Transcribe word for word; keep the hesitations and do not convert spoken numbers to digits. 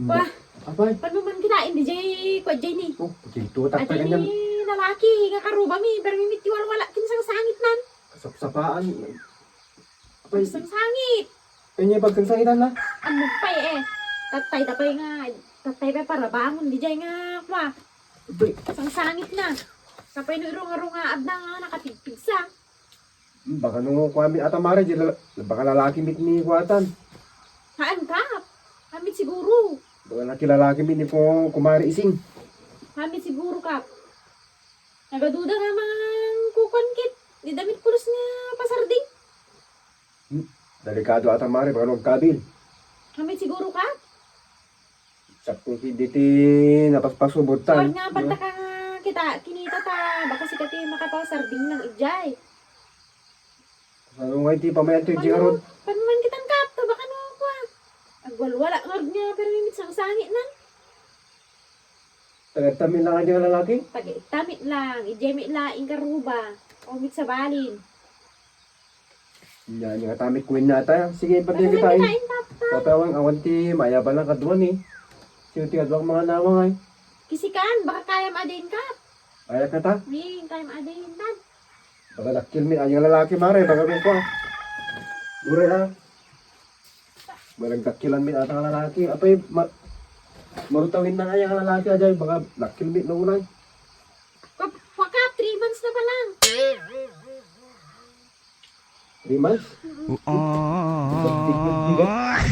Bah, apay? Panuman kita, indi jay, kwa jay ni. Oh, pagkintutak pa ganyan. Adi ni lalaki, nga karubami, pero mimit ti walwala, kin sangsangit nan. Sapsapaan. Apay? Sangsangit. Kanya pagsangsangitan na? Ano pa eh? Tatay, tatay nga, tatay pa para bangon, di jay nga, kwa. Apay? Sangsangit na. Sapay no irunga-runga, adna nga, nakapigpigsa. Hmm, baka no kuan mit ata, mare, di la-, baka lalaki mit ni kuatan. Haan, Kap. Hamit siguro. Baka nakilalaki mit ni ku-, kumare Ising. Hamit siguro, Kap. Nagaduda nga mangkukuan kit. Di damit pulos nga pasarding. Hmm, delikado ata, mare, baka no agkabil. Hamit siguro, Kap. Sakto ti diti napaspaso, butan. Kuwan nga, banda ka nga kita, kinita ta, baka sika ti makapasarding nang ijay. Ano nga iti pamayan to, iti ngarud? Panuman kitan, Kap, ta baka no, kuwan. Agwalwala ngarud nga, pero mimit sangsangit nan. Tagadtamit lang adi nga lalaki? Tagadtamit lang, ijay mit laing karuba. O mit sa balin. Nya, nya, tamit kuen na ta. Sige, pati kita, eh. Pati awan, awan ti mayaban na kadua ni. Sino ti kadua nga mga nawang, ay? Kisikan, baka kayam adin, Kap. Kaya ka ta? Ni, kayam adin, Kap. Baka dakkel mi, ay, nga lalaki, mare, baka mo ko, ah. Gure, ah. Baka nagdakkelan mi ata nga lalaki. Apay, ma-, marutawin na kaya nga lalaki, ajay, baka dakkel mi, naunay. Kap-, Kap, three months na pa lang. Three months? Mm-mm. Bigat, bigat, bigat.